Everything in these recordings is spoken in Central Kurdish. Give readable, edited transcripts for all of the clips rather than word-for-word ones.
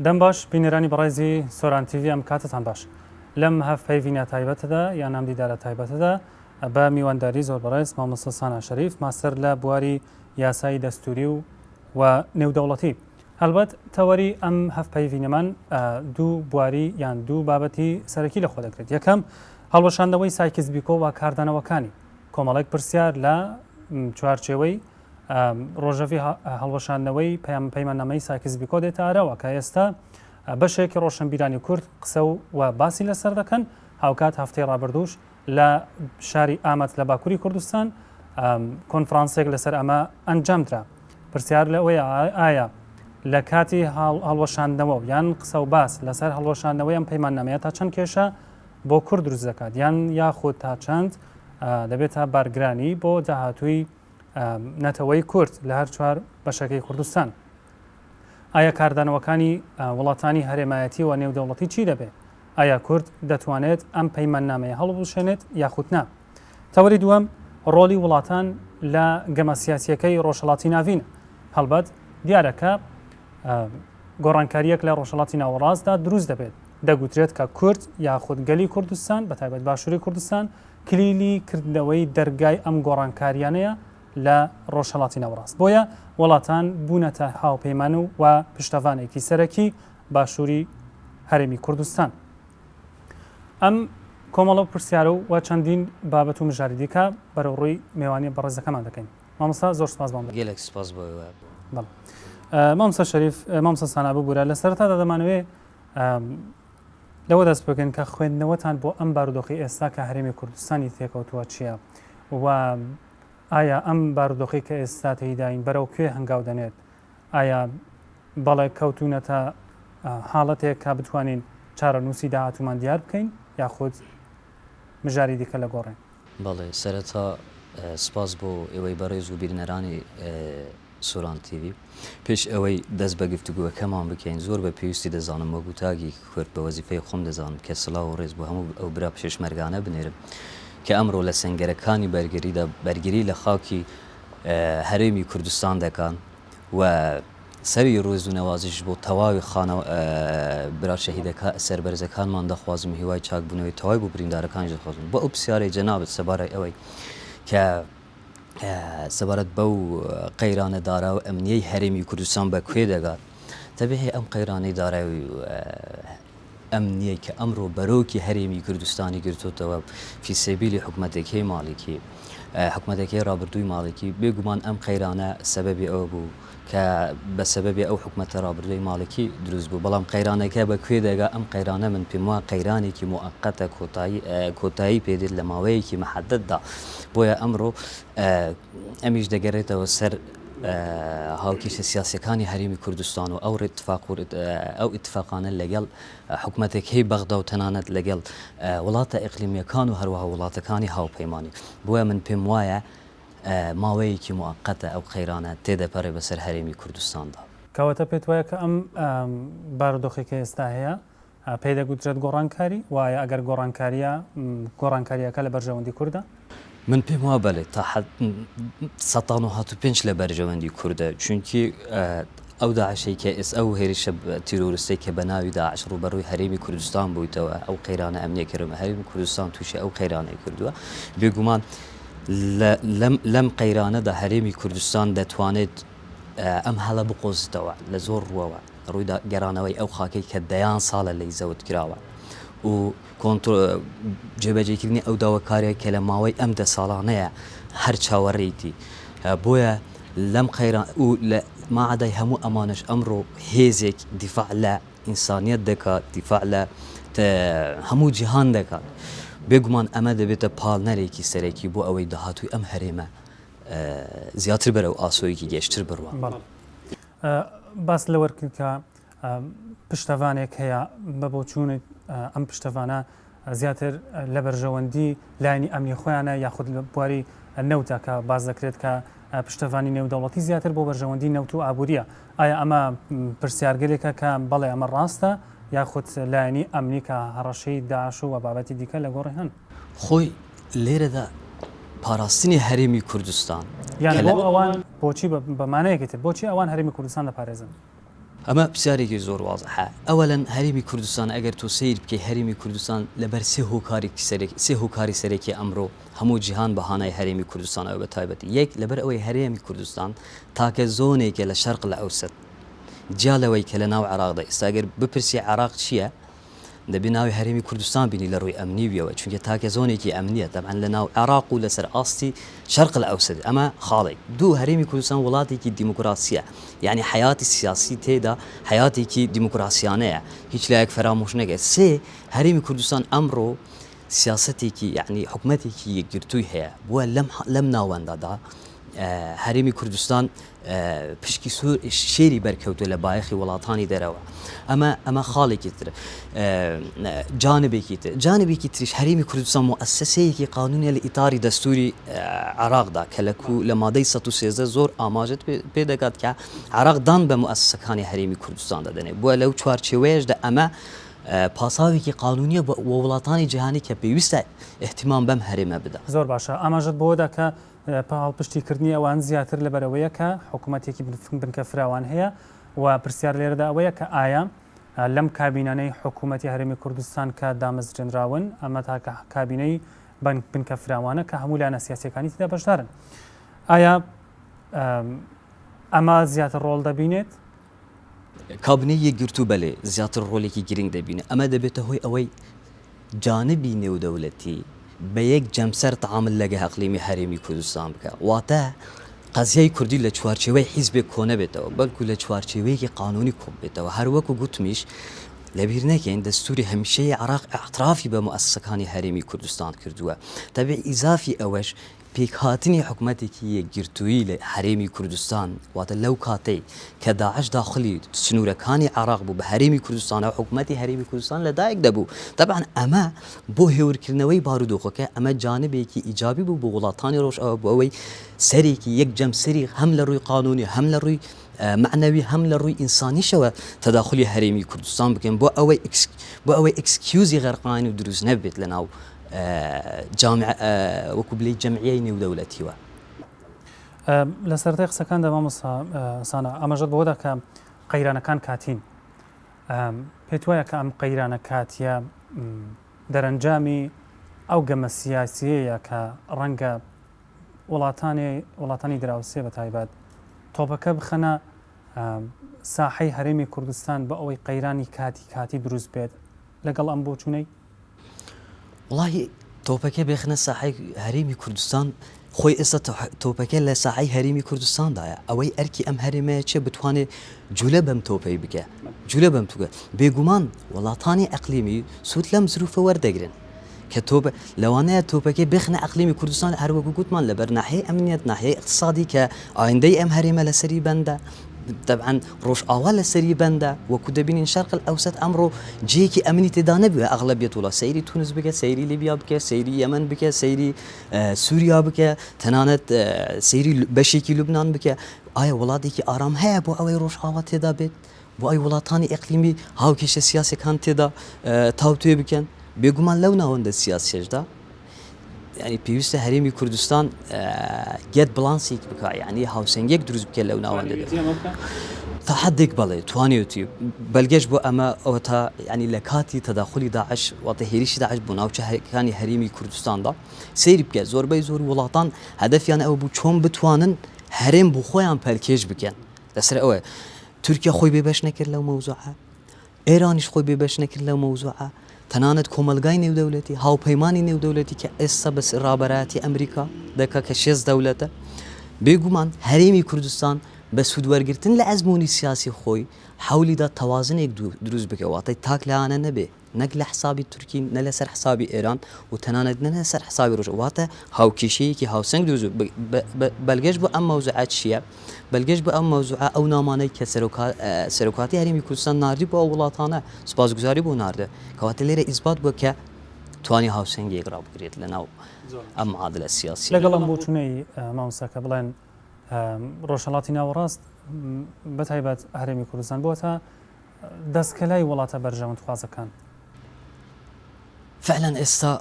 دەم باش بینەرانی بەڕێزی سۆران تیڤی ئەم کاتتان باش لەم هەڤپەیڤینە تایبەتەدا یان ئەم دیدارە تایبەتەدا بە میوانداری زۆر بەڕێز مامۆستا سانا شەریف ماستەر لە بواری یاسای دەستوری و و نێودەوڵەتی هەڵبەت تەوەری ئەم هەڤپەیڤینەمان دوو بواری یان دوو بابەتی سەرەکی لەخۆ دەگرێت یەکەم هەڵوەشاندنەوەی سایکس بیکۆ و کاردانەوەکانی کۆمەڵێک پرسیار لە چوارچێوەی ڕۆژەڤی هەڵوەشاندنەوەی پەیماننامەی سایکس بیکۆ دێتە ئاراوە کە ئێستا بەشێکی ڕۆشنبیرانی کورد قسە و باسی لەسەر دەکەن هاوکات هەفتەی ڕابردووش لە شاری ئامەد لە باکووری کوردستان کۆنفرانسێک لەسەر ئەمە ئەنجامدرا. پرسیار لەوەیە ئایا لە کاتی هەڵوەشاندنەوە یان قسە و باس لەسەر هەڵوەشاندنەوەی ئەم پەیماننامەیە تا چەند کێشە بۆ کورد دروست دەکات یان یاخود تا چەند دەبێتە بارگرانی بۆ داهاتووی نەتەوەی کورد لە هەر چوار بەشەکەی کوردستان. ئایا کاردانەوەکانی وڵاتانی هەرێمایەتی و نێودەوڵەتی چی دەبێت؟ ئایا کورد دەتوانێت ئەم پەیماننامەیە هەڵبوشێنێت یاخود نا؟ تەوەری دووەم، ڕۆڵی وڵاتان لە گەمە سیاسییەکەی ڕۆژهەڵاتی ناڤینە. هەڵبەت دیارە کە گۆڕانکارییەک لە ڕۆژهەڵاتی ناوەڕاستدا دروست دەبێت. دەگوترێت کە کورد یاخود گەلی کوردستان، بەتایبەت باشووری کوردستان، کلیلی کردنەوەی دەرگای ئەم گۆڕانکارییانەیە لە ڕۆژهەڵاتی ناوەڕاست. بۆیە وڵاتان بوونەتە هاوپەیمان و پشتەڤانێکی سەرەکی باشووری هەرێمی کوردستان. ئەم کۆمەڵە پرسیارە و چەندین بابەت و مژاری دیکە بەرەو ڕووی مێوانی بەڕێزەکەمان دەکەین. مامۆستا زۆر سپاس بۆم. گەلێک سپاس بۆ ئێوە. بەڵێ. مامۆستا شەریف، مامۆستا سانا ببورە لە سەرەتادا دەمانەوێ لەوە دەست بکەین کە خوێندنەوەتان بۆ ئەم بارودۆخی ئێستا کە هەرێمی کوردستانی تێکەوتووە چییە و ئایا ئەم بارودۆخی کە ئێستا تێیداین بەرەو کوێ هەنگاو دەنێت؟ ئایا بەڵێ کەوتوونەتە حاڵەتێک کە بتوانین چارەنووسی داهاتوومان دیار بکەین یاخود مژاری دیکە لە گۆڕێن؟ بەڵێ سەرەتا سپاس بۆ ئێوەی بەڕێز و بینەرانی سۆران تیڤی. پێش ئەوەی دەست بە گفتوگۆکەمان بکەین زۆر بە پێویستی دەزانم وەکو تاکێکی کورد بە وەزیفەی خۆم دەزانم کە سڵاو و ڕێز بۆ هەموو ئەو برا پێشمەرگانە بنێرم کە ئەمڕۆ لە سەنگەرەکانی بەرگریدا بەرگری لە خاکی هەرێمی کوردستان دەکان و سەری ڕێز و نەوازش بۆ تەواوی خانە برا شەهیدەکە سەربەرزەکانمان دەخوازم هیوای چاکبوونەوەی تەواوی بۆ بریندارەکانیش دەخوازم بۆ ئەو پرسیارەی جەنابت سەبارەی ئەوەی کە سەبارەت بەو قەیرانە دارا و ئەمنیەی هەرێمی کوردستان بە کوێ دەگات تەبیعی ئەم قەیرانەی دارایی ئەمنیەی کە ئەمڕۆ بەرۆکی هەرێمی کوردستانی گرتوتەوە فی سەبیلی حکومەتەکەی مالیکی حکومەتەکەی ڕابردووی مالیکی بێگومان ئەم قەیرانە سەبەبی ئەوە بوو کە بە سەبەبی ئەو حکومەتە ڕابردووی مالیکی دروست بوو بەڵام قەیرانەکە بە کوێ دەگا ئەم قەیرانە من پێم وایە قەیرانێکی موئەقەتە کۆتایی کۆتایی پێدێت لە ماوەیەکی مەحەدەددا بۆیە ئەمڕۆ ئەمیش دەگەرێتەوە سەر هاوکێشە سیاسیەکانی هەرێمی کوردستان و ئەو اتفاق و ئەو اتفاقانە لەگەڵ حکومەتەکەی بەغدا و تەنانەت لەگەڵ وڵاتە ئیقلیمیەکان و هەروەها وڵاتەکانی هاوپەیمانی بۆیە من پێم وایە ماوەیەکی موقتە ئەو قەیرانە تێدەپەڕێ بەسەر هەرێمی کوردستاندا. کەواتە پێت وایە کە ئەم بارودۆخی کە ئێستا هەیە پێی دەگوترێت گۆڕانکاری؟ و ئایا ئەگەر گۆڕانکارییە، گۆڕانکارییەکە لە بەرژەوەندی کوردە؟ من پێم وا بەلێ تا حەد سەتا 95 لە بەرژەوەندی کوردە، چونکی ئەو داعشەی کە ئێس ئەو هێرشە تیرۆریستەی کە بە ناوی داعش ڕووبەڕووی هەرێمی کوردستان بوویتەوە، ئەو قەیرانە ئەمنیە کە هەرێمی کوردستان تووشی ئەو قەیرانەی کردووە، بێگومان لەم لەم قەیرانەدا هەرێمی کوردستان دەتوانێت ئەم هەلە بقۆزیتەوە لە زۆر ڕووەوە. ڕووی گەڕانەوەی ئەو خاکەی کە دەیان ساڵە لێی زەوت کراوە و جێبەجێکردنی ئەو داواکاریە کە لە ماوەی ئەم دە ساڵانەیە هەر چاوەڕێیتی بۆیە لەم قەیران و لە ماعەدای هەموو ئەمانەش ئەمڕۆ هێزێک دیفاع لە ئینسانیەت دەکات دیفاع لە هەموو جیهان دەکات بێگومان ئەمە دەبێتە پاڵنەرێکی سەرەکی بۆ ئەوەی داهاتووی ئەم هەرێمە زیاتر بەرەو ئاسۆیەکی گەشتر بڕوا. باست لەوە کرد کە پشتەڤانێک هەیە، بە بۆچوونت ئەم پشتەڤانە زیاتر لە بەرژەوەندی لایەنی ئەمنی خۆیانە یاخود لە بواری نەوتە کە باس دەکرێت کە پشتەڤانی نێودەوڵەتی زیاتر بۆ بەرژەوەندی نەوت و ئابووریە ئایا ئەمە پرسیارگەلێکە کە بەڵێ ئەمە ڕاستە یاخود لایەنی ئەمنی کە هەڕەشەی داعش و بابەتی دیکە لە گۆڕی هەن؟ خۆی لێرەدا پاراستنی هەرێمی کوردستان یان بۆ ئەوان بۆچی بە مانایەکی تر بۆچی ئەوان هەرێمی کوردستان دەپارێزن؟ ئەمە پرسیارێکی زۆر وازحە. ئەوەلەن هەرێمی کوردستان ئەگەر تۆ سەیر بکەی هەرێمی کوردستان لەبەر سێ هۆکارێکی سەرەکی سێ هۆکاری سەرەکی ئەمرۆ هەموو جیهان بە هانای هەرێمی کوردستان ئەوە بە تایبەتی یەک لەبەر ئەوەی هەرێمی کوردستان تاکە زۆنێکە لە شەرق لە ئەوسەت جیا لەوەی کە لە ناو عێراقدا ئێستا گەر بپرسی عێراق چییە دەبێ ناوی هەرێمی کوردستان بینی لە ڕووی ئەمنیویەوە چونکە تاکە زۆنێکی ئەمنیە تەبعەن لە ناو عێراق و لەسەر ئاستی شەرق الئەوسەت ئەمە خاڵێک دوو هەرێمی کوردستان وڵاتێکی دیموکراسیە یعنی حیاتی سیاسی تێدا حیاتێکی دیموکراسیانەیە هیچ لایەک فەرامۆش نەکەێت سێ هەرێمی کوردستان ئەمڕۆ سیاسەتێکی یعنی حکومەتێکی یەکگرتووی هەیە بووە لەم لەم ناوەندەدا هەرێمی کوردستان پشکی سوور شێری بەرکەوتوە لە بایەخی وڵاتانی دەرەوە ئەمە ئەمە خاڵێکی تر جانبێکی تر جانبێکی تریش هەرێمی کوردستان موئەسەسەیەکی قانونیە لە ئیتاری دەستوری عراقدا کە لە کو لە مادەی 113 زۆر ئاماژت پێ دەکات کە عراق دان بە موئەسەسەکانی هەرێمی کوردستان دەدەنێ بووە لەو چوارچێوەیەشدا ئەمە پاساوێکی قانونیە بۆ وڵاتانی جیهانی کە پێویستە اهتمام بەم هەرێمە بدا. زۆر باشە ئاماژەت بەوەدا کە پاڵپشتی کردنی ئەوان زیاتر لەبەرئەوەیە کە حکوومەتێکی بنکە فراوان هەیە و پرسیار لێرەدا ئەوەیە کە ئایا لەم کابینانەی حکوومەتی هەرێمی کوردستان کە دامەزرێنراون ئەمە تاکە کابینەی بنکە فراوانە کە هەموو لایەنە سیاسیەکانی تێدا بەشدارن ئایا ئەمە زیاتر ڕۆڵ دەبینێت؟ کابینەی یەکگرتوو بەلێ زیاتر ڕۆلێکی گرنگ دەبینێت ئەمە دەبێتە هۆی ئەوەی جانبی نێودەولەتی بە یەک جەمسەر تەعامل لەگە ئەقلیمی هەرێمی کوردستان بکا واتە قەزیای کوردی لە چوارچێوەی حیزبێک کۆنەبێتەوە بەلکو لە چوارچێوەیەکی قانونی کۆببێتەوە هەر وەکو گوتمیش لەبیر نەکەین دەستوری هەمیشەیی عێراق ئیعترافی بە موئەسەسەکانی هەرێمی کوردستان کردووە تەبعی ئیزافی ئەوەش پێکهاتنی حکومەتێکی یەکگرتوویی لە هەرێمی کوردستان، واتە لەو کاتەی کە داعش داخلی سنوورەکانی عێراق بوو بە هەرێمی کوردستانەوە حکومەتی هەرێمی کوردستان لەدایک دەبوو. تەبعەن ئەمە بۆ هێورکردنەوەی بارودۆخەکە ئەمە جانبێکی ئیجابی بوو بۆ وڵاتانی ڕۆژئاوا بۆ ئەوەی سەرێکی یەک جەمسەری هەم لە ڕووی قانونی هەم لە ڕووی مەعنەوی هەم لە ڕووی ئینسانیشەوە تەداخولی هەرێمی کوردستان بکەن بۆ ئەوەی بۆ ئەوەی excuse ی غەرقانی دروست نەبێت لە ناو جامع وەکو بلێی جەمعیەی نێودەولەتیوە. لە سەرەتای قسەکاندا مامۆستا سانا ئاماژەت بەوەدا کە قەیرانەکان کاتین پێت وایە کە ئەم قەیرانە کاتیە دەرەنجامی ئەو گەمە سیاسیەیە کە ڕەنگە وڵاتانی وڵاتانی دراوسێ بە تایبەت تۆپەکە بخەنە ساحەی هەرێمی کوردستان بۆ ئەوەی قەیرانی کاتی کاتی دروست بێت لەگەڵ ئەم بۆچوونەی؟ وەڵاهی تۆپەکە بێخنە ساحەی هەرێمی کوردستان خۆی ئێستا تۆپەکە لە ساحەی هەرێمی کوردستاندایە ئەوەی ئەرکی ئەم هەرێمەیە چێ بتوانێت جولە بەم تۆپەی بکە جولە بەم توگە بێگومان وڵاتانی ئەقلیمی سوود لەم زروفە وەردەگرن کە تۆپ لەوانەیە تۆپەکەی بخنە ئەقلیمی کوردستان هەروەکو گوتمان لەبەر ناحیەی ئەمنیەت ناحیەی اقتصادی کە ئایندەی ئەم هەرێمە لەسەری بەندە تەبعەن ڕۆژئاوا لەسەری بەندە وەکو دەبینین شەرق ئەوسەت ئەمڕۆ جێیەکی ئەمنی تێدا نەبووە ئەغلەبیەت وڵات سەیری تونس بکە سەیری لیبیا بکە سەیری یەمەن بکە سەیری سووریا بکە تەنانەت سەیری بەشێکی لوبناان بکە ئایا وڵاتێکی ئارام هەیە بۆ ئەوەی ڕۆژئاوا تێدا بێت بۆ ئەوی وڵاتانی ئەقلیمی هاوکێشە سیاسەکان تێدا تاوتوێ بکەن بێگومان لەو ناوەندە سیاسیەشدا یانی پێویستە هەرێمی کوردستان گەت بڵانسێک بکە یعنی هاوسەنگێک دروست بکە لەو ناوەندە تا حدێک بەڵێ توانێتی بەلگەش بۆ ئەمە ئەوە تا ینی لە کاتی تەداخلی داعش واتە هێریشی داعش بۆ ناوچە هەرەکانی هەرێمی کوردستاندا سەیری بکە زۆربەی زۆر وڵاتان هەدەفیان ئەوە بوو چۆن بتوانن هەرێم بۆ خۆیان پەلکێش بکەن لەسەر ئەوە تورکیا خۆی بێبەش نەکرد لەو مەوزوعە ئێرانیش خۆی بێبەش نەکرد لەو مەوزوعە، تەنانەت کۆمەڵگای نێودەولەتی، هاوپەیمانی نێودەولەتی کە ئێستا بە ڕابەرایەتی ئەمریکا دەکا کە شێست دەولەتە، بێگومان هەرێمی کوردستان بە سوودوەرگرتن لە ئەزموونی سیاسی خۆی حەولی دا تەوازنێک دروست بکا، واتە تاک لایەنە نەبێ، نەک لە حسابی تورکی، نە لەسەر حسابی ئێران و تەنانەت نە لەسەر حسابی ڕۆژئاوا، واتە هاوکێشەیەکی هاوسەنگ دروست بەلگەش بۆ ئەم مەوزوعە چییە؟ بەلگەش بۆ ئەم مەوزوعە ئەو نامانەی کە سەرۆکاتی هەرێمی کوردستان ناردی بۆ ئەو وڵاتانە سوپاسگوزاری بۆ ناردە کەواتە لێرە ئیسبات بووە کە توانی هاوسەنگیەک ڕابگرێت لە ناو ئەم معادلە سیاسی لەگەڵ ئەم بۆچوونەی مامۆستا کە بڵێن ڕۆژهەڵاتی ناوەڕاست بەتایبەت هەرێمی کوردستان بووەتە دەستکەلای وڵاتە بەرژەوەندخوازەکان. فعلا ئێستا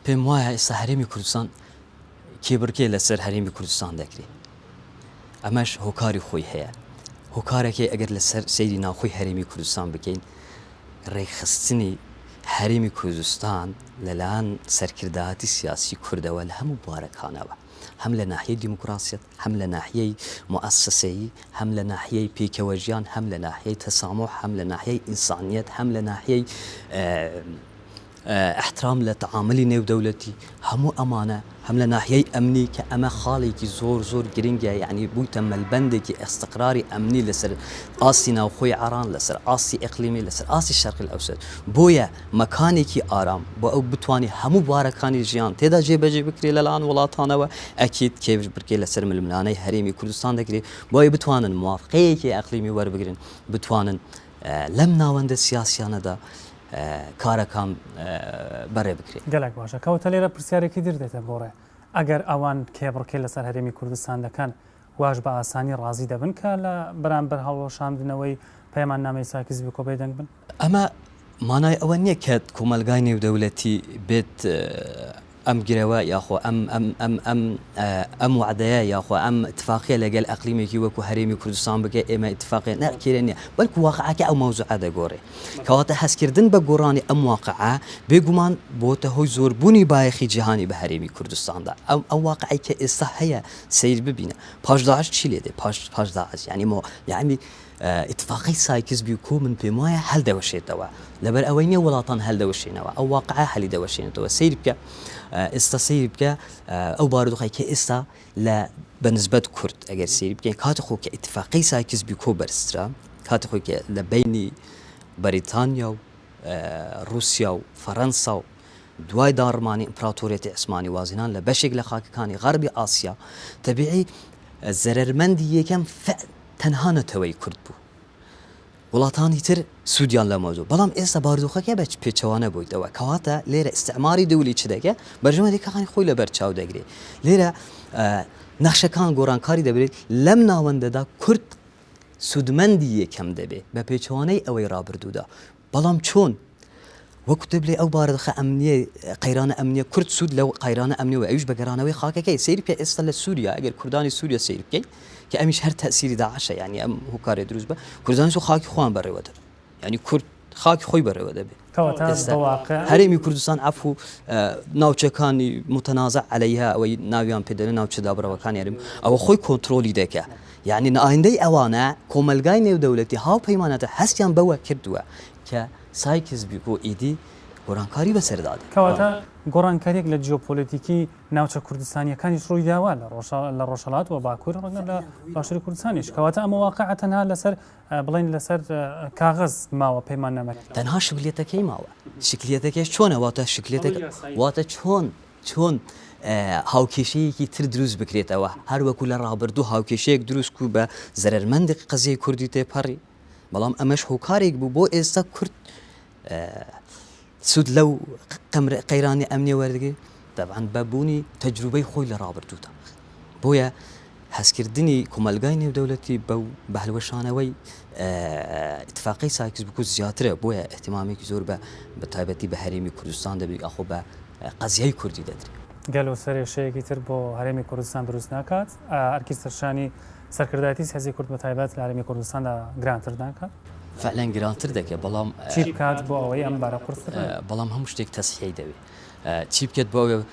پێم وایە ئێستا هەرێمی کوردستان کێبڕکێ لەسەر هەرێمی کوردستان دەکرێت ئەمەش هۆکاری خۆی هەیە. هۆکارەکەی ئەگەر لەسەر سەیری ناوخۆی هەرێمی کوردستان بکەین، ڕێکخستنی هەرێمی کوردستان لەلایەن سەرکردایەتی سیاسی کوردەوە لە هەموو بوارەکانەوە، هەم لە ناحیەی دیموکراسیەت، هەم لە ناحیەی موئەسەسەیی، هەم لە ناحیەی پێکەوەژیان، هەم لە ناحیەی تەساموح، هەم لە ناحیەی ئینسانیەت، هەم لە ناحیەی ئیحترام لە تەعامولی نێودەولەتی، هەموو ئەمانە هەم لە ناحیەی ئەمنی کە ئەمە خاڵێکی زۆر زۆر گرنگە یەعنی بوویتە مەلبەندێکی ئیستقراری ئەمنی لەسەر ئاستی ناوخۆی عێراق لەسەر ئاستی ئیقلیمی لەسەر ئاستی شەرقی ئەوسەت بۆیە مەکانێکی ئارام بۆ ئەو بتوانێت هەموو بوارەکانی ژیان تێدا جێبەجێ بکرێت لەلایەن وڵاتانەوە ئەکید کێبڕکێ لەسەر ململانێی هەرێمی کوردستان دەکرێت بۆیە بتوانن موافقەیەکی ئەقلیمی وەربگرن بتوانن لەم ناوەندە سیاسیانەدا کارەکان بەڕێ بکرێت. گەلەک باشە. کەواتە لێرە پرسیارێکی تر دێتە گۆڕێ. ئەگەر ئەوان کێبڕکێ لەسەر هەرێمی کوردستان دەکەن، واش بە ئاسانی ڕازی دەبن کە لە بەرامبەر هەڵوەشاندنەوەی پەیماننامەی سایکس بیکۆ بێدەنگ بن؟ ئەمە مانای ئەوە نییە کە کۆمەڵگای نێودەولەتی بێت ئەم گرەوە یاخۆ ئەم ئەم ئەم ئەم ئەم وعدەیە یاخۆ ئەم ئیتفاقیە لەگەل ئەقلیمێکی وەکو هەرێمی کوردستان بکە ئێمە ئیتفاقیە نا کێرە نیە بەلکو واقعەکە ئەو مەوزوعە دەگۆرێ کەواتە هەستکردن بە گۆڕانی ئەم واقعە بێگومان بۆتە هۆی زۆربوونی بایەخی جیهانی بە هەرێمی کوردستاندا ئەو ئەو واقعی کە ئێستا هەیە سەیر ببینە پاش داعش چی لێ دێ پاش پاش داعش یعنی مۆ یعنی ئیتفاقی سایکس بیکۆ من پێم وایە هەلدەوەشێتەوە لەبەر ئەوەی نیە وڵاتان هەلدەوەشێنەوە ئەو واقعە هەلی دەوەشێنێتەوە سەیر بکە ئێستا سەیر بکە ئەو بارودۆخی کە ئێستا لە بەنسبەت کورد ئەگەر سەیر بکەین کاتی خۆ کە ئیتفاقی سایکس بیکۆ بەرزترا کاتی خۆی کە لە بینی بەریتانیا و رووسیا و فەرەنسا و دوای داڕمانی ئیمپراتۆریەتی عوسمانی وازهێنان لە بەشێک لە خاکەکانی غەربی ئاسیا تەبیعی زەرەرمەندی یەکەم تەنها نەتەوەی کورد بوو وڵاتانی تر سوودیان لەمە زۆر بەڵام ئێستا بارودۆخەکە بە پێچەوانە بوویتەوە کەواتە لێرە ئیستعماری دەولی چ دەکە بەرژەوەندیەکانی خۆی لەبەر چاو دەگرێت لێرە نەخشەکان گۆڕانکاری دەبێت لەم ناوەندەدا کورد سوودمەندی یەکەم دەبێت بە پێچەوانەی ئەوەی ڕابردوودا بەڵام چۆن؟ وەکو دەبلێ ئەو بارودخە ئەمنیە قەیرانە ئەمنیە کورد سوود لەو قەیرانە ئەمنیەوە ئەویش بە گەرانەوەی خاکەکەی سەیر بکە ئێستا لە سووریا ئەگەر کوردانی سووریا سەیر بکەیت کە ئەمیش هەر تەسیری داعشە یعنی ئەم هۆکارێ دروست بە کوردانی سو خاکی خۆیان بەڕێوە دەبن یعنی کورد خاکی خۆی بەڕێوە دەبێت هەرێمی کوردستان عفو ناوچەکانی متنازع عەلەیها ئەوەی ناویان پێدەنێ ناوچە دابڕەوەکانی هەرێم ئەوە خۆی کۆنترۆلی دەکا یعنی ئایندەی ئەوانە کۆمەلگای نێودەولەتی هاوپەیمانەتە هەستیان بەوە کردووە کە سایکس بیکۆ ئیدی گۆڕانکاری بەسەردا دێ. کەواتە گۆڕانکاریەک لە جیۆپۆلەتیکی ناوچە کوردستانیەکانیش ڕوویداوە لە ڕۆژهەڵات و باکوور ڕەنگە لە باشووری کوردستانیش کەواتە ئەمە واقعە تەنها لەسەر بڵێین لەسەر کاغەز ماوە پەیماننامەکە. تەنها شکلیەتەکەی ماوە شکلیەتەکەش چۆنە واتە شکلیەتەکە واتە چۆن چۆن هاوکێشەیەکی تر دروست بکرێتەوە هەر وەکو لە ڕابردوو هاوکێشەیەک دروست کو بە زەرەرمەندی قەزیەی کوردی تێپەڕی بەڵام ئەمەش هۆکارێک بوو بۆ ئێستا کورد سوود لەو قەیرانی ئەمنیە وەردەگرێت تەبعەن بە بوونی تەجروبەی خۆی لە ڕابردوودا بۆیە هەستکردنی کۆمەلگای نێودەولەتی بەو بە هەلوەشانەوەی ئیتفاقی سایکس بکو زیاترە بۆیە احتیمامێکی زۆر بە بە تایبەتی بە هەرێمی کوردستان دەبێت ئاخۆ بە قەزیای کوردی دەدرێت. گەلۆ سەرێشەیەکی تر بۆ هەرێمی کوردستان دروست ناکات؟ ئەرکی سەرشانی سەرکردایەتی سیاسی کورد بە تایبەت لە هەرێمی کوردستاندا گرانتر ناکات؟ فعلەن گرانتر دەکات بەڵام چی بکات بۆ ئەوەی ئەم بارە قورستر نەبێت؟ بەڵام هەموو شتێک تەسحیەی دەوێت چی بکات بۆ ئەوەی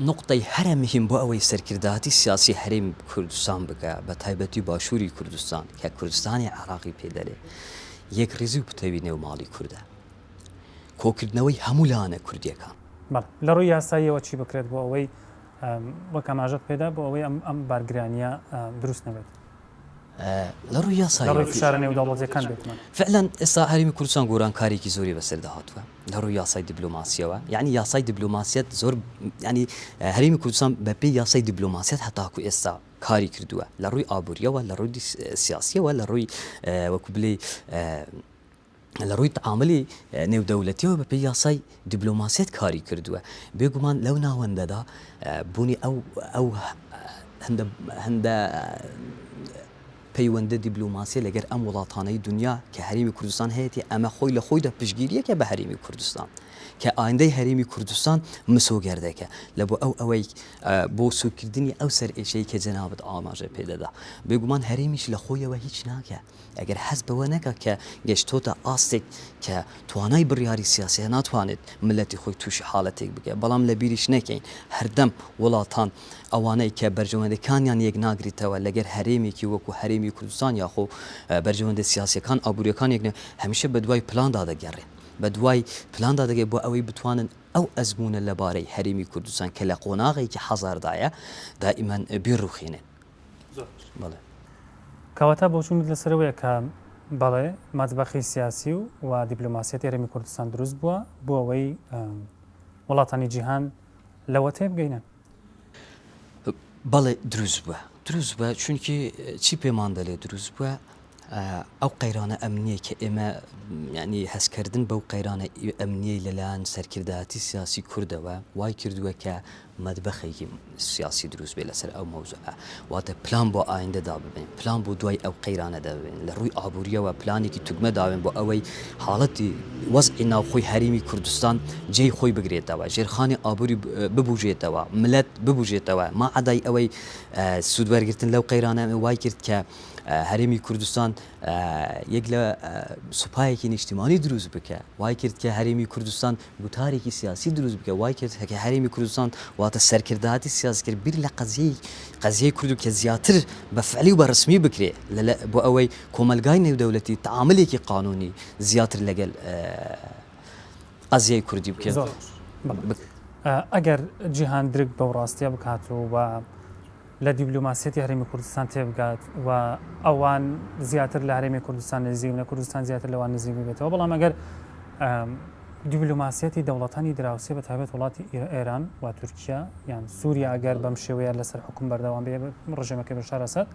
نوقتەی هەرە مهم بۆ ئەوەی سەرکردایەتی سیاسی هەرێمی کوردستان بکە بە تایبەتی باشووری کوردستان کە کوردستانی عێراقی پێ دەرێ یەکڕیزی و پتەوی نێو ماڵی کوردە کۆکردنەوەی هەموو لایەنە کوردیەکان. بەڵێ لە ڕووی یاساییەوە چی بکرێت بۆ ئەوەی وەک ئاماژەت پێدا بۆ ئەوەی ئەم ئەم بارگرانییە دروست نەبێت؟ لە ڕووی یاساییەوە لە ڕووی فشارە نێودەوڵەتیەکان بێتمان. فعلا ئێستا هەرێمی کوردستان گۆرانکاریکی زۆری بەسەردا هاتووە لە ڕووی یاسای دیبلۆماسیەوە یعنی یاسای دیبلۆماسیەت زۆر یعنی هەرێمی کوردستان بەپێی یاسای دیبلۆماسیەت هەتاکو ئێستا کاری کردووە لە ڕووی ئابووریەوە لە ڕووی سیاسیەوە لە ڕووی وەکو بلێ لە ڕووی تعاملی نێودەولەتیەوە بەپێی یاسای دیبلۆماسیەت کاری کردووە بێگومان لەو ناوەندەدا بوونی ئەو ئەو هەندە هەندە. پەیوەندە دیبلۆماسیە لەگەر ئەم وڵاتانەی دونیا کە هەرێمی کوردستان هەیەتی ئەمە خۆی لە خۆیدا پشتگیریەکە بە هەرێمی کوردستان کە ئایندەی هەرێمی کوردستان مسۆگەر دەکە لە بۆ ئەو ئەوەی بۆ سوکردنی ئەو سەرئێشەی کە جەنابت ئاماژە پێدەدا بێگومان هەرێمیش لە خۆیەوە هیچ ناکە ئەگەر هەست بەوە نەکا کە گەشتۆتە ئاستێک کە توانای بڕیاری سیاسی هەیە ناتوانێت مللەتی خۆی تووشی حاڵەتێک بکات، بەڵام لەبیریش نەکەین هەردەم وڵاتان ئەوانەی کە بەرژەوەندەکانیان یەک ناگریتەوە لەگەر هەرێمێکی وەکو هەرێمی کوردستان یاخۆ بەرژەوەندە سیاسیەکان ئابووریەکان یەک هەمیشە بەدوای پلاندا دەگەڕێن بەدوای پلاندا دەگەێت بۆ ئەوەی بتوانن ئەو ئەزموونە لەبارەی هەرێمی کوردستان کە لە قۆناغێکی حەزاردایە دائیمەن بیڕوخێنن. زۆر باش. بەڵێ. کەواتە بۆچوونت لەسەر ئەوەیە کە بەڵێ مەتبەخی سیاسی و و دیپلۆماسیەتی هەرێمی کوردستان دروست بووە بۆ ئەوەی وڵاتانی جیهان لەوە تێبگەینن؟ بەڵێ دروست بووە. دروست بووە چونکی چی پێمان دەلێ دروست بووە؟ ئەو قەیرانە ئەمنیەی کە ئێمە یانی هەستکردن بەو قەیرانە ئەمنیەی لەلایەن سەرکردایەتی سیاسی کوردەوە وای کردووە کە مەتبەخێکی سیاسی دروست بێ لەسەر ئەو مەوزوعە واتە پلان بۆ ئایندە داببین پلان بۆ دوای ئەو قەیرانە داببین لە ڕووی ئابووریەوە پلانێکی توگمە داوێن بۆ ئەوەی حاڵەتی وەزعی ناوخۆی هەرێمی کوردستان جێی خۆی بگرێتەوە ژێرخانی ئابووری ببوژێتەوە ملت ببوژێتەوە ما عەدای ئەوەی سوود وەرگرتن لەو قەیرانە وای کرد کە هەرێمی کوردستان یەک لە سوپایەکی نیشتیمانی دروست بکە وای کرد کە هەرێمی کوردستان گوتارێکی سیاسی دروست بکە وای کرد کە هەرێمی کوردستان واتە سەرکردایەتی سیاسی کرد بیر لە قەزیەی قەزیەی کورد کە زیاتر بە فعلی و بە ڕسمی بکرێ بۆ ئەوەی کۆمەلگای نێودەولەتی تعاملێکی قانونی زیاتر لەگەل قەزیەی کوردی بکرێت. زۆر باش. ئەگەر جیهان درک بەو ڕاستیە بکات و لە دیبلۆماسیەتی هەرێمی کوردستان تێبگات و ئەوان زیاتر لە هەرێمی کوردستان نزیک لە کوردستان زیاتر لەوان نزیک ببێتەوە بەڵام ئەگەر دیبلۆماسیەتی دەوڵەتانی دراوسێ بە تایبەت وڵاتی ئێران و تورکیا یان سووریا ئەگەر بەم شێوەیە لەسەر حکوم بەردەوام بێ ڕژێمەکەی بەشار ئەسەد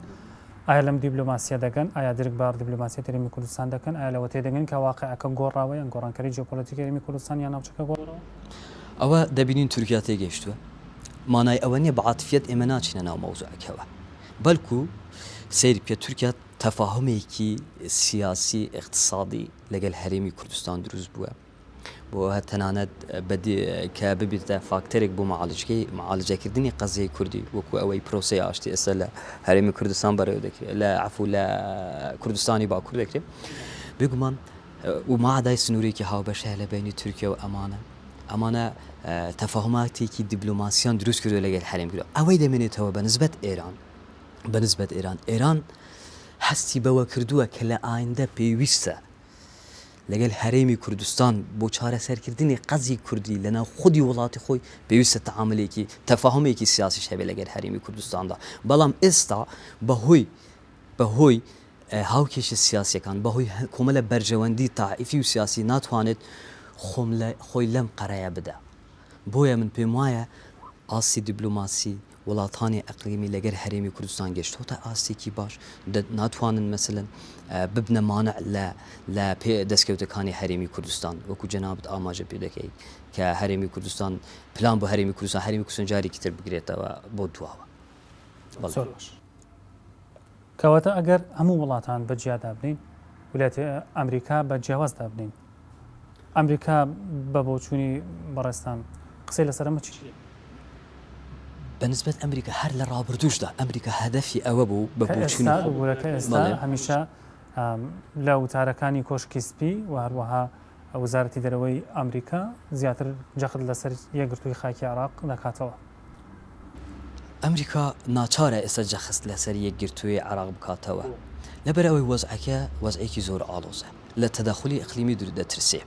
ئایا لەم دیبلۆماسیە دەگەن؟ ئایا درک بە دیبلۆماسیەتی هەرێمی کوردستان دەکەن؟ ئایا لەوە تێدەگەن کە واقیعەکە گۆڕاوە یان گۆڕانکاری جیۆپۆلەتیکی هەرێمی کوردستان یان ناوچەکە گۆڕاوە؟ ئەوە دەبینین تورکیا تێگەیشتووە. مانای ئەوە نییە بە عاتفیەت ئێمە ناچینە ناو مەوزوعەکەوە. بەلکو سەیر بکە تورکیا تەفاهومێکی سیاسی ئیقتسادی لەگەل هەرێمی کوردستان دروست بووە. بۆ تەنانەت کە ببێتە فاکتەرێک بۆ معالجکەی معالجەکردنی قەزیەی کوردی وەکو ئەوەی پرۆسەی ئاشتی ئێستا لە هەرێمی کوردستان بەرەو دەکرێت لە عفو لە کوردستانی باکوور دەکرێت بێگومان و مادای سنوورێکی هاوبەش هەیە لە بینی تورکیا و ئەمانە ئەمانە تەفاهماتێکی دیبلۆماسیان دروست کردو لەگەل هەرێم کردو ئەوەی دەمێنێتەوە بە نسبەت ئێران بە نسبەت ئێران ئێران هەستی بەوە کردووە کە لە ئایندە پێویستە لەگەل هەرێمی کوردستان بۆ چارەسەرکردنی قەزی کوردی لەناو خودی وڵاتی خۆی پێویستە تەعاملێکی تەفاهومێکی سیاسیش هەبێ لەگەل هەرێمی کوردستاندا بەڵام ئێستا بەهۆی بەهۆی هاوکێشە سیاسیەکان بەهۆی کۆمەلە بەرژەوەندی تائیفی و سیاسی ناتوانێت خۆم لە خۆی لەم قەرەیە بدا بۆیە من پێم وایە ئاستی دیبلۆماسی وڵاتانی ئەقلیمی لەگەر هەرێمی کوردستان گەشتۆتە ئاستێکی باش ناتوانن مەسەلەن ببنە مانع لە لە پێ دەستکەوتەکانی هەرێمی کوردستان وەکو جەنابت ئاماژە پێ دەکەیت کە هەرێمی کوردستان پلان بۆ هەرێمی کوردستان هەرێمی کوردستان جارێکی تر بگرێتەوە بۆ دواوە. زۆر باش. کەواتە ئەگەر هەموو وڵاتان بە جیا دابنین ولاتی ئەمریکا بە جیاواز دابنین ئەمریکا بە بۆچوونی بەڕێزتان قسەی لەسەر ئەمە چی؟ بە نسبەت ئەمریکا هەر لە ڕابردووشدا ئەمریکا هەدەفی ئەوە بوو بە بۆچوونی خۆی ببورە کە ئێستا هەمیشە لە وتارەکانی کۆشکی سپی و هەروەها وەزارەتی دەرەوەی ئەمریکا زیاتر جەخت لەسەر یەکگرتووی خاکی عێراق دەکاتەوە. ئەمریکا ناچارە ئێستا جەخت لەسەر یەکگرتووی عێراق بکاتەوە لەبەر ئەوەی وەزعەکە وەزعێکی زۆر ئاڵۆزە. لە تەدەخولی ئیقلیمی دوور دەترسێ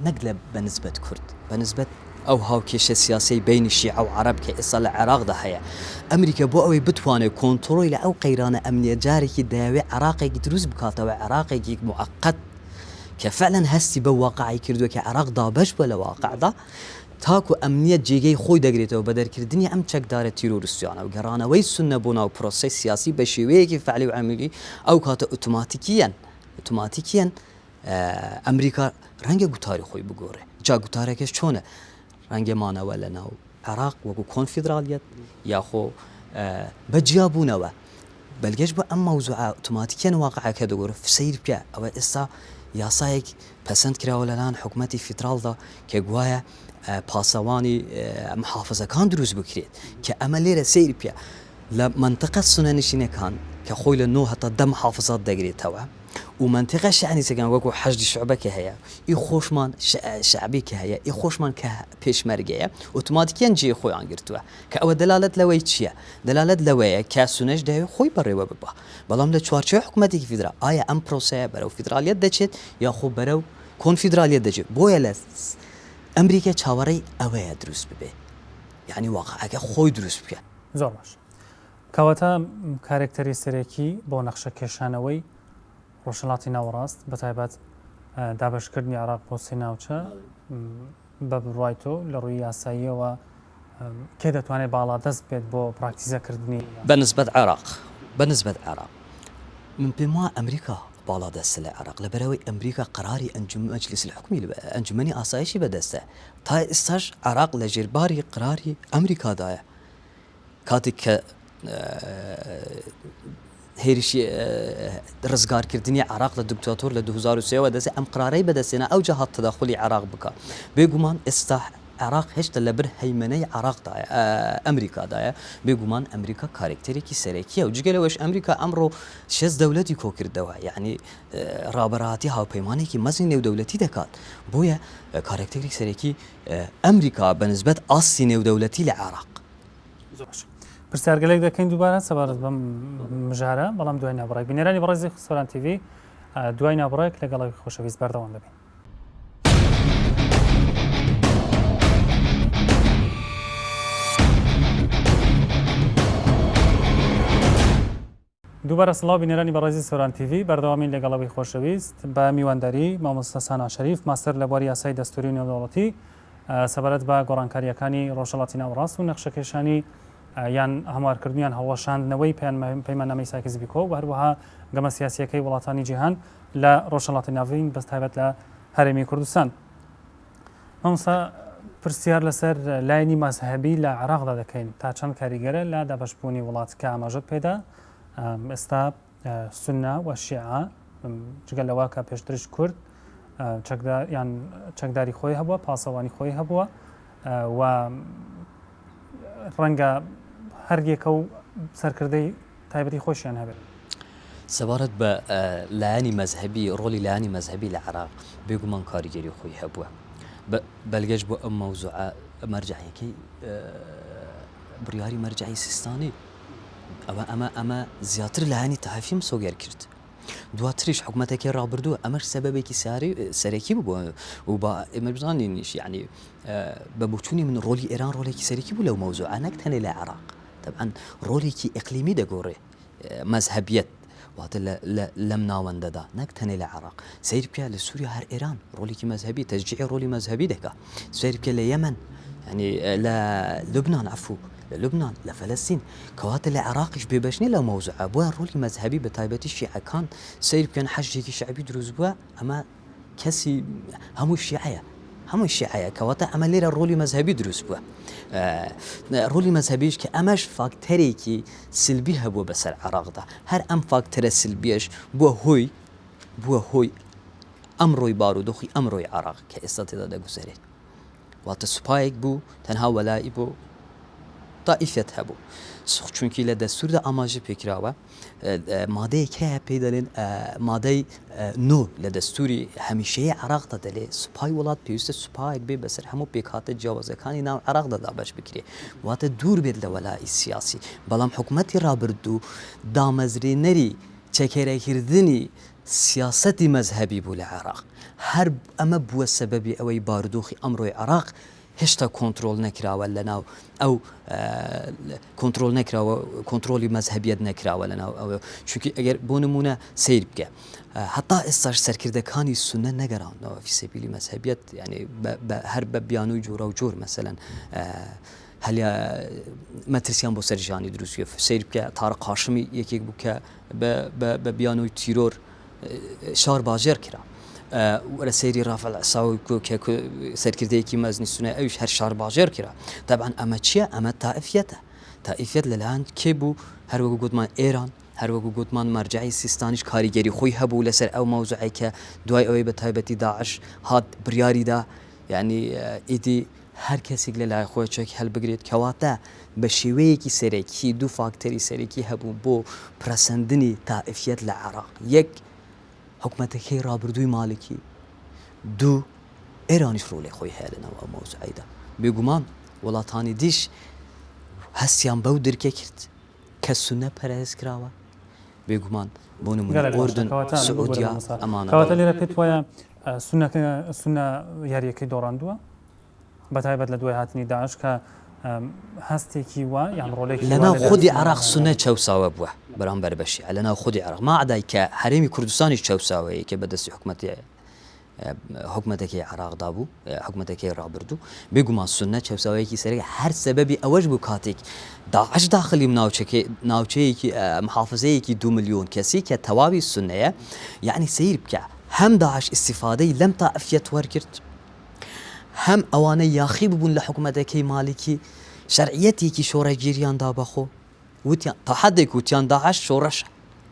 نەک لە بە نسبەت کورد بە نسبەت ئەو هاوکێشە سیاسیەی بەینی شیعە و عەرەب کە ئێستا لە عێراقدا هەیە ئەمریکا بۆ ئەوەی بتوانێ کۆنتڕۆی لە ئەو قەیرانە ئەمنیە جارێکی دەیەوێ عێراقێک دروست بکاتەوە عێراقێکی موئەقەت کە فعلا هەستی بەو واقعی کردووە کە عێراق دابەش بووە لە واقعدا تاکو ئەمنیەت جێگەی خۆی دەگرێتەوە بە دەرکردنی ئەم چەکدارە تیرۆرستیانە و گەڕانەوەی سوننە بۆ ناو پرۆسەی سیاسی بە شێوەیەکی فعلی و عەمەلی ئەو کاتە ئۆتۆماتیکیەن ئۆتۆماتیکیەن ئەمریکا ڕەنگە گوتاری خۆی بگۆڕێ جا گوتارەکەش چۆنە ڕەنگە مانەوە لە ناو عێراق وەکو کۆنفیدرالیەت یاخۆ بە جیابوونەوە. بەلگەش بۆ ئەم مەوزوعە ئۆتۆماتیکیەن واقعەکە دەگۆرێ سەیر بکە ئەوە ئێستا یاسایەک پەسەند کراوە لەلایەن حکومەتی فیدراڵدا کە گوایە پاسەوانی محافزەکان دروست بکرێت کە ئەمە لێرە سەیر بکە لە مەنتقە سونەنشینەکان کە خۆی لە نۆ هەتا دە محافزات دەگرێتەوە و مەنتقە شیعەنیسەکان وەکو حەشدی شوعبە کە هەیە ئی خۆشمان شەعبی کە هەیە ئی خۆشمان کە پێشمەرگەیە ئۆتۆماتیکیان جێی خۆیان گرتووە کە ئەوە دەلالەت لەوەی چییە؟ دەلالەت لەوەیە کە سونەش دەیەوێت خۆی بەڕێوە ببا بەڵام لە چوارچێوەی حکومەتێکی فیدرال ئایا ئەم پرۆسەیە بەرەو فیدرالیەت دەچێت یاخۆ بەرەو کۆنفیدرالیەت دەچێت بۆیە لە ئەمریکا چاوەڕێی ئەوەیە دروست ببێ یعنی واقعەکە خۆی دروست بکە. زۆر باش کەواتە کارێکتەری سەرەکی بۆ نەخشە کێشانەوەی ڕۆژهەڵاتی ناوەڕاست بەتایبەت دابەشکردنی عێراق بۆ سێ ناوچە بە بڕوای تۆ لە ڕووی یاساییەوە کێ دەتوانێت باڵادەست بێت بۆ پراکتیزەکردنی؟ بە نسبەت عێراق بە نسبەت عێراق من پێم وایە ئەمریکا باڵادەستە لە عێراق لەبەرئەوەی ئەمریکا قەراری ئەنجوم مەجلیس الحکومی ئەنجومەنی ئاسایشی بەدەستە تا ئێستاش عێراق لە ژێر باری قەراری ئەمریکادایە کاتێک کە هێرشی ڕزگارکردنی عێراق لە دکتاتۆر لە 2023 وە دەست ئەم قرارەی بەدەستێنا ئەو جا هات تەداخولی عێراق بکا بێگومان ئێستا عێراق هێشتا لەبەر هەیمەنەی عێراقدایە ئەمریکادایە بێگومان ئەمریکا کارێکتەرێکی سەرەکیە و جگە لەوەش ئەمریکا ئەمڕۆ شێست دەولەتی کۆکردەوە یعنی ڕابەراتی هاوپەیمانێکی مەزنی نێودەولەتی دەکات بۆیە کارێکتەری سەرەکی ئەمریکا بەنسبەت ئاستی نێودەولەتی لە عێراق. زۆر باشە پرسیارگەلێک دەکەین دووبارە سەبارەت بەم مژارە بەڵام دوای نابڕێک بینەرانی بەڕێزی سۆران تیڤی دوای نابڕێک لەگەڵەوی خۆشەویست بەردەوام دەبین. دووبارە سڵاو بینەرانی بەڕێزی سۆران تیڤی، بەردەوامین لەگەڵ ئەوی خۆشەویست بە میوانداری مامۆستا سانا شەریف ماستەر لە بواری یاسای دەستوری و نێودەوڵەتی سەبارەت بە گۆڕانکارییەکانی ڕۆژهەڵاتی ناوەڕاست و نەخشەکێشانی یان هەموارکردن یان هەڵوەشاندنەوەی پەیماننامەی سایکس بیکۆ و هەروەها گەمە سیاسییەکەی وڵاتانی جیهان لە ڕۆژهەڵاتی ناڤین بە تایبەت لە هەرێمی کوردستان. مامۆستا پرسیار لەسەر لایەنی مەزهەبی لە عێراقدا دەکەین تا چەند کاریگەرە لە دابەشبوونی وڵات کە ئاماژەت پێدا ئێستا سونە و شیعە جگە لەوە کە پێشترش کورد چەکدار یان چەکداری خۆی هەبووە پاسەوانی خۆی هەبووە و ڕەنگە هەر یەکە و سەرکردەی تایبەتی خۆشیان هەبێت. سەبارەت بە لایەنی مەزهەبی، ڕۆڵی لایەنی مەزهەبی لە عێراق بێگومان کاریگەری خۆی هەبووە. بەلگەش بۆ ئەم مەوزوعە مەرجەعیەکەی بڕیاری مەرجەعی سیستانی ئەوە ئەمە ئەمە زیاتر لایەنی تایفی مسۆگەر کرد. دواتریش حکومەتەکەی ڕابردوو ئەمەش سەبەبێکی سەرەکی بوو و با ئێمە بزانینیش یعنی بە بۆچوونی من ڕۆلی ئێران ڕۆلێکی سەرەکی بوو لەو مەوزوعە نەک تەنێ لە عێراق تەبعەن ڕۆلێکی ئیقلیمی دەگۆڕێ مەزهەبیەت واتە لەم ناوەندەدا نەک تەنێ لە عێراق سەیر بکە لە سووریا هەر ئێران ڕۆلێکی مەزهەبی تەشجیعی ڕۆلی مەزهەبی دەکا سەیر بکە لە یەمەن یعنی لە لوبنان عەفوو لە لوبنان لە فەلەستین کەواتە لە عێراقیش بێبەش نیە لەو مەوزوعە بۆیە ڕۆلی مەزهەبی بە تایبەتی شیعەکان سەیر بکەن حەشدێکی شەعبی دروست بووە ئەمە کەسی هەموو شیعەیە هەمووی شیعەیە کەواتە ئەمە لێرە ڕۆلی مەزهەبی دروست بووە ڕۆلی مەزهەبیش کە ئەمەش فاکتەرێکی سلبی هەبووە بەسەر عێراقدا هەر ئەم فاکتەرە سلبیەش بووە هۆی بووە هۆی ئەمڕۆی بارودۆخی ئەمڕۆی عێراق کە ئێستا تێدا دەگوزەرێت واتە سوپایەک بوو تەنها وەلائی بۆ تائیفیەت هەبوو چونکی لە دەستوردا ئاماژە پێکراوە مادەیەک هەیە پێی دەلێن مادەی نۆ لە دەستوری هەمیشەیی عراقدا دەلێ سوپای وڵات پێویستە سوپایەک بێ بەسەر هەموو پێکهاتە جیاوازەکانی ناو عراقدا دابەش بکرێ واتە دوور بێت لە وەلائی سیاسی بەڵام حکوومەتی ڕابردوو دامەزرێنەری چەکێرەکردنی سیاسەتی مەزهەبی بوو لە عێراق، هەر ئەمە بووە سەبەبی ئەوەی بارودۆخی ئەمڕۆی عێراق هێشتا کۆنترۆڵ نەکراوە لەناو ئەو کۆنترۆڵ نەکراوە کۆنترۆڵی مەزهەبیەت نەکراوە لەناو ئەوە چونکی ئەگەر بۆ نمونە سەیر بکە هەتا ئێستاش سەرکردەکانی سونە نەگەڕاونەوە فی سەبیلی مەزهەبیەت یعنی هەر بە بیانووی جۆرا و جۆر مەسەلەن هەلیا مەترسیان بۆ سەر ژیانی دروست کرد سەیر بکە تارق هاشمی یەکێک بوو کە بە بیانووی تیرۆر شار باژێر کرا وەرە سەیری ڕافع العساوی کە سەرکردەیەکی مەزنی سونە ئەویش هەر شار باژێر کرا تەبعەن ئەمە چییە ئەمە تائیفیەتە تائیفیەت لەلایەن کێ بوو هەروەکو گوتمان ئێران. هەروەکو گوتمان مەرجەعی سیستانیش کاریگەری خۆی هەبوو لەسەر ئەو مەوزوعەی کە دوای ئەوەی بە تایبەتی داعش هات بڕیاری دا یعنی ئیدی هەر کەسێک لە لای خۆی چەک هەلبگرێت کەواتە بە شێوەیەکی سەرەکی دوو فاکتەری سەرەکی هەبوو بۆ پرەسەندنی تائیفیەت لە عێراق یەک حکومەتەکەی ڕابردووی مالکی دوو ئێرانیش ڕۆڵی خۆی هەیە لەناو ئەو مەوزوعەیدا بێگومان وڵاتانی دیش هەستیان بەو درکە کرد کە سونە پەرێز کراوە بێگومان بۆ نمونە ئوردن سعودیا ئەمانە کەواتە لێرە پێت وایە سونەکە سونە یاریەکەی دۆڕاندووە بە تایبەت لە دوای هاتنی داعش کە هەستێکی وا یان ڕۆلێکی لەناو خودی عراق سونە چەوساوە بووە بەرامبەر بە شیعە لەناو خودی عراق ماعدای کە هەرێمی کوردستانیش چەوساوەیە کە بەدەستی حکومەتی حکومەتەکەی عێراقدا بوو، حکومەتەکەی ڕابردوو، بێگومان سوننە چەوساوەیەکی سەرەکی هەر سەبەبی ئەوەش بوو کاتێک داعش داخلی ناوچەکەی ناوچەیەکی محافزەیەکی دو ملیۆن کەسی کە تەواوی سوننەیە یعنی سەیر بکە هەم داعش ئیستیفادەی لەم تائفیەت وەرگرت هەم ئەوانە یاخی ببوون لە حکومەتەکەی مالکی شەرعیەتێکی شۆڕەگیریان دا بەخۆ وتیان تا حدێک وتیان داعش شۆڕشە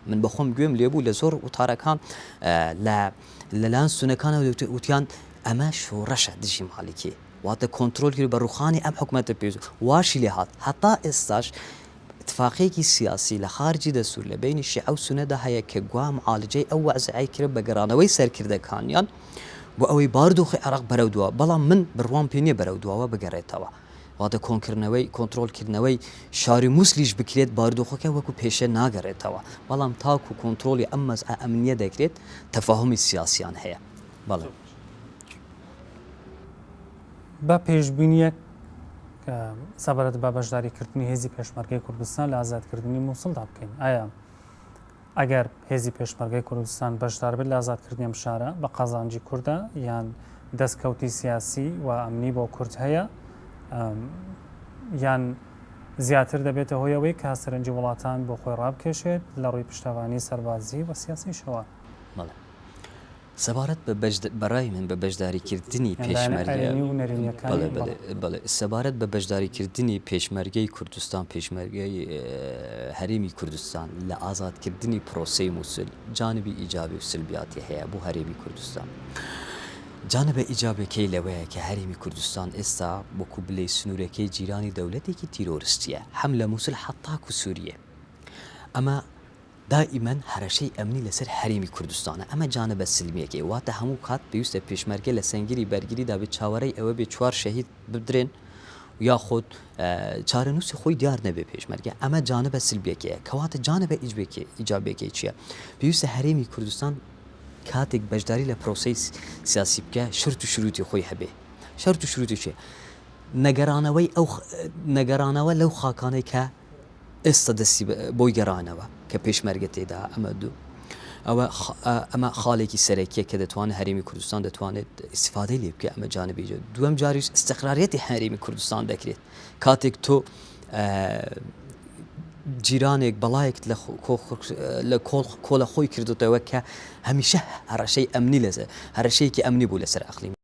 من بەخۆم گوێم لێبوو لە زۆر وتارەکان لە لەلایەن سونەکانەوە وتیان ئەمە شۆڕشە دژی مالیکی واتە کۆنترۆل کرد بە ڕوخانی ئەم حکومەتە پێ واشی لێ هات هەتا ئێستاش اتفاقێکی سیاسی لە خارجی دەستور لە بینی شیعە و سونەدا هەیە کە گوا معالجەی ئەو وەزعەی کرد بە گەڕانەوەی سەرکردەکانیان بۆ ئەوەی باردۆخی عێراق بەرەو دوا بەڵام من بڕوام پێ نییە بەرەو دواوە بگەڕێتەوە واتە کۆنکردنەوەی، کۆنترۆڵکردنەوەی، شاری موسلیش بکرێت بارودۆخەکە وەکو پێشێ ناگەڕێتەوە، بەڵام تاکو کۆنترۆڵی ئەم مەزعە ئەمنییە دەکرێت تەفاهومی سیاسیان هەیە. بەڵێ. با پێشبینییەک سەبارەت بە بەشداریکردنی هێزی پێشمەرگەی کوردستان لە ئازادکردنی موسڵدا بکەین. ئایا ئەگەر هێزی پێشمەرگەی کوردستان بەشداربێت لە ئازادکردنی ئەم شارە بە قازانجی کوردە یان دەستکەوتی سیاسی و ئەمنی بۆ کورد هەیە یان زیاتر دەبێتە هۆی ئەوەی کە سەرنجی وڵاتان بۆ خۆی ڕابکێشێت لە ڕووی پشتەوانی سەربازی و سیاسیشەوە. بەڵێ. سەبارەت بە بەشد بە ڕای من بە بەشداری کردنی یان لایەنە پێشمەرگە ئەرێنی و نەرێنییەکانی بەڵێ بەڵێ بەڵێ. بەڵێ سەبارەت بە بەشداری کردنی پێشمەرگەی کوردستان پێشمەرگەی هەرێمی کوردستان لە ئازاد کردنی پرۆسەی موسل جانبی ئیجابی و سلبیاتی هەیە بۆ هەرێمی کوردستان جانبە ئیجابەکەی لەوەیە کە هەرێمی کوردستان ئێستا وەکو بلێی سنوورەکەی جیرانی دەولەتێکی تیرۆرستیە هەم لە موسل حەتاکو سوریە ئەمە دائیمەن هەرەشەی ئەمنی لەسەر هەرێمی کوردستانە، ئەمە جانبە سلمیەکەی، واتە هەموو کات پێویستە پێشمەرگە لە سەنگری بەرگریدا بێت چاوەرێی ئەوە بێت چوار شەهید بدرێن یاخود چارەنووسی خۆی دیار نەبێ پێشمەرگە، ئەمە جانبە سلبیەکەیە، کەواتە جانبە ئیجابیەکەی چییە؟ پێویستە هەرێمی کوردستان کاتێک بەشداری لە پرۆسەی سیاسی بکە شەرت و شروتی خۆی هەبێ، شەرت و شروتی چیە؟ نەگەرانەوەی ئەو نەگەرانەوە لەو خاکانەی کە ئێستا دەستی بۆی گەڕانەوە کە پێشمەرگە تێدا ئەمە دوو ئەوە ئەمە خاڵێکی سەرەکیە کە دەتوانێت هەرێمی کوردستان دەتوانێت ئیسفادەی لێ بکە ئەمە جانبی دووەم جاریش ئیستقراریەتی هەرێمی کوردستان دەکرێت کاتێک تۆ جیرانێک بەڵایەکت لە لە کۆڵ کۆلە خۆی کردوتەوە کە هەمیشە هەڕەشەی ئەمنی لەسەر هەرەشەیەکی ئەمنی بوو لەسەر ئەقلیم.